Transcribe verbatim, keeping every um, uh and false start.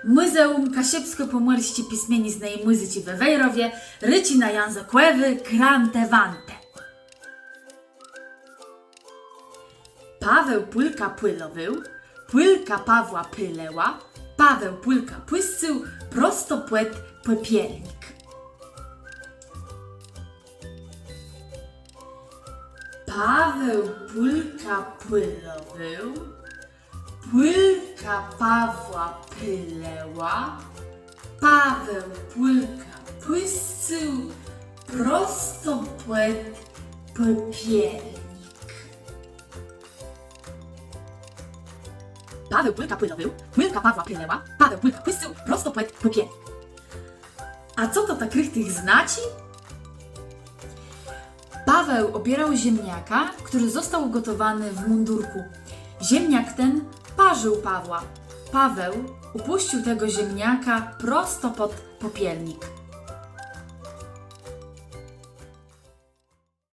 Mùzeùm Kaszëbskò-Pòmòrsczi Pismieniznë i Mùzyczi we Wejrowie rëczi na jãzëkòwé krãtë-wãtë. Paweł pùlkã pòlowôł, pùlka Pawła pôlëła, Paweł pùlkã pùscył prosto pòd pòpielnik. Paweł pùlkã pòlowôł, pùlka Pawła pôlëła, Paweł pùlkã pùscył prosto pòd pòpielnik. Paweł pùlkã pòlowôł, pùlka Pawła pôlëła, Paweł pùlkã pùscył prosto pòd pòpielnik. A co to tak richtich znaczi? Paweł obiérôł ziemniaka, który został ugotowany w mundurku. Ziemniak ten parzył Pawła. Paweł ùpùscył tegò ziemniaka prosto pòd pòpielnik.